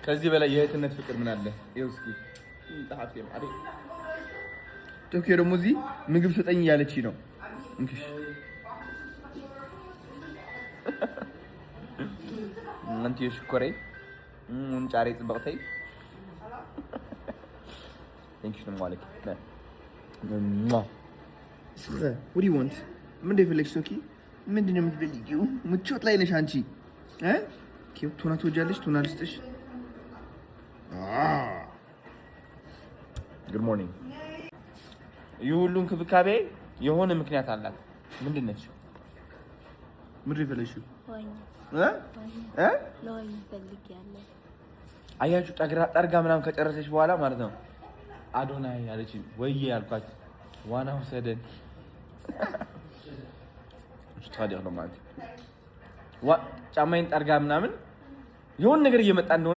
ከዚህ በላይ የእህትነት ፍቅር ምን አለ? ይኸው እስኪ ጸሐፍቴ ማሪ ቶኪዮ ደግሞ እዚህ ምግብ ስጠኝ እያለች ነው። እንክሽ አንቺ ሽኮሬ ጫሬ ጽብቕተይ thank you ማለት ስኸ what do you want? ምንድን ነው የፈለግሽ ቶኪ? ምንድን ነው የምትፈልጊው? ምቾት ላይ ነሽ አንቺ እ ቱና ትወጃለሽ? ቱና ልስጥሽ? Good morning። ይህ ሁሉ እንክብካቤ የሆነ ምክንያት አላት። ምንድን ነች? ምንድን ነው የፈለግሽው? እ አያችሁ ጠርጋ ምናምን ከጨረሰች በኋላ ማለት ነው አዶናይ አለች። ወይዬ አልኳት። ዋና ውሰደን ታዲያ ነው ማለት ጫማዬን ጠርጋ ምናምን የሆነ ነገር እየመጣ እንደሆነ።